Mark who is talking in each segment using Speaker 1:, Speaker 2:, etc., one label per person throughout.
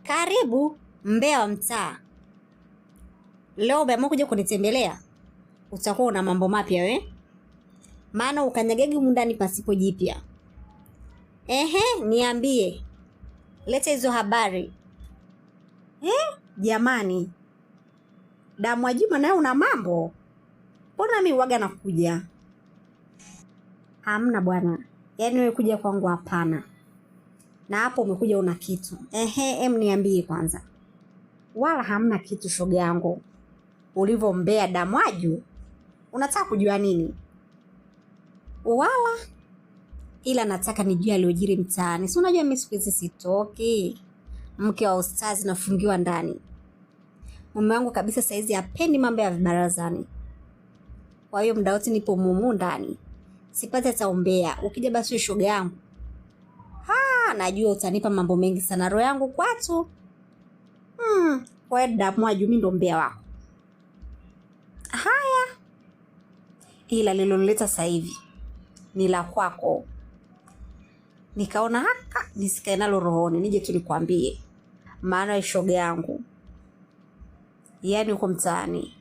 Speaker 1: Karibu mbea wa mtaa. Leo umeamua kuja kunitembelea, utakuwa una mambo mapya we, maana ukanyagegi humu ndani pasipo jipya. Ehe, niambie, leta hizo habari. Jamani, Damwajuma naye una mambo, mbona mi waga nakuja? Hamna bwana, yaani wewe kuja kwangu hapana, na hapo umekuja una kitu. Ehe, em niambie kwanza. Wala hamna kitu shoga yangu, ulivyombea Damwaju unataka kujua nini? Wala ila nataka nijue aliyojiri mtaani. Si unajua mimi siku hizi sitoki, mke wa ustazi nafungiwa ndani. Mume wangu kabisa saizi hapendi mambo ya vibarazani, kwa hiyo muda wote nipo mumu ndani, sipati hata umbea. Ukija basi shoga yangu, ha, najua utanipa mambo mengi sana, roho yangu kwatu. Kwa hiyo Damwaju, mimi ndo mbea wako. Haya, ila liloleta sasa hivi ni la kwako. Nikaona haka nisikae nalo rohoni, nije tu nikwambie, maana shoga yangu, yaani huko mtaani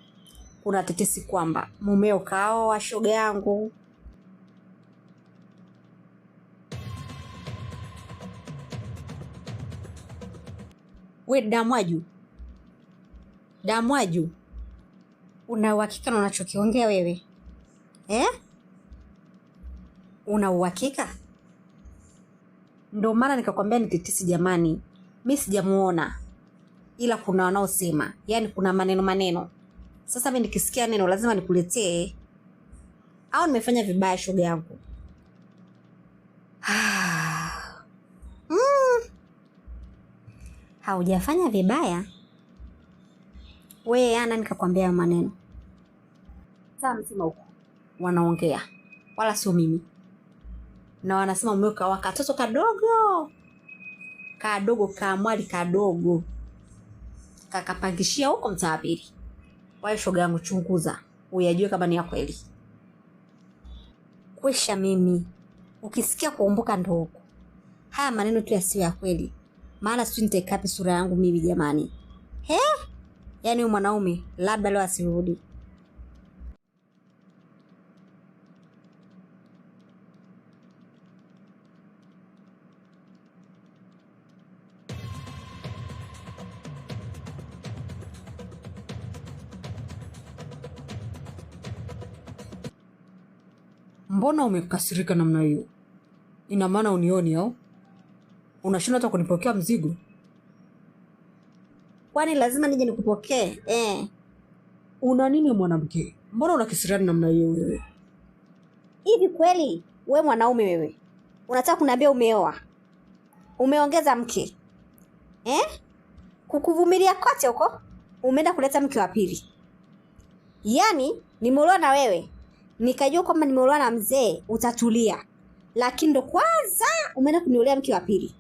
Speaker 1: kuna tetesi kwamba mumeo kaoa shoga yangu. We Damwaju, Damwaju, una uhakika na unachokiongea wewe eh? Una uhakika? Ndio maana nikakwambia ni tetesi jamani, mi sijamuona, ila kuna wanaosema, yaani kuna maneno maneno. Sasa mi nikisikia neno lazima nikuletee, au nimefanya vibaya shoga yangu? Haujafanya vibaya we, ana nikakwambia hayo maneno saa mzima huko wanaongea, wala sio mimi, na wanasema umeweka wakatoto kadogo kadogo kamwali kadogo kakapangishia huko mtaa wa pili. Kwa hiyo shoga yangu, chunguza uyajue kama ni ya kweli. Kwisha mimi, ukisikia kuomboka ndo huko. Haya maneno tu yasiyo ya kweli, maana sijui nitaikapi sura yangu mimi jamani. He, yaani huyu mwanaume labda leo asirudi.
Speaker 2: Mbona umekasirika namna hiyo? Ina maana unioni au unashinda hata kunipokea mzigo?
Speaker 1: Kwani lazima nije nikupokee eh?
Speaker 2: Una nini mwanamke? Mbona unakisirani namna hiyo wewe?
Speaker 1: Hivi kweli we mwanaume wewe unataka kuniambia umeoa, umeongeza mke eh? Kukuvumilia kote huko umeenda kuleta mke wa pili. Yaani nimeolewa na wewe nikajua kwamba nimeolewa na mzee utatulia, lakini ndo kwanza umeenda kuniolea mke wa pili.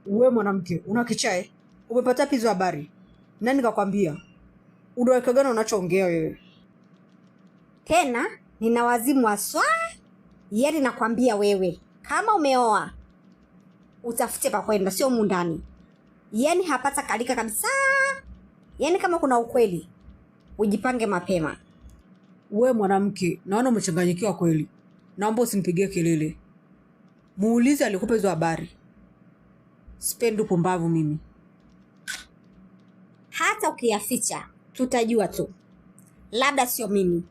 Speaker 2: We mwanamke, una kichae? Umepata wapi hizo habari? Nani kakwambia? Unaweka gani unachoongea wewe?
Speaker 1: Tena nina wazimu haswa. Yaani nakwambia wewe, kama umeoa utafute pa kwenda, sio humu ndani. Yaani hapata kalika kabisa. Yaani kama kuna ukweli ujipange mapema.
Speaker 2: We mwanamke, naona umechanganyikiwa kweli. Naomba usinipigie kelele. Muulize alikupa hizo habari. Sipendi upumbavu mimi.
Speaker 1: Hata ukiyaficha tutajua tu, labda sio mimi,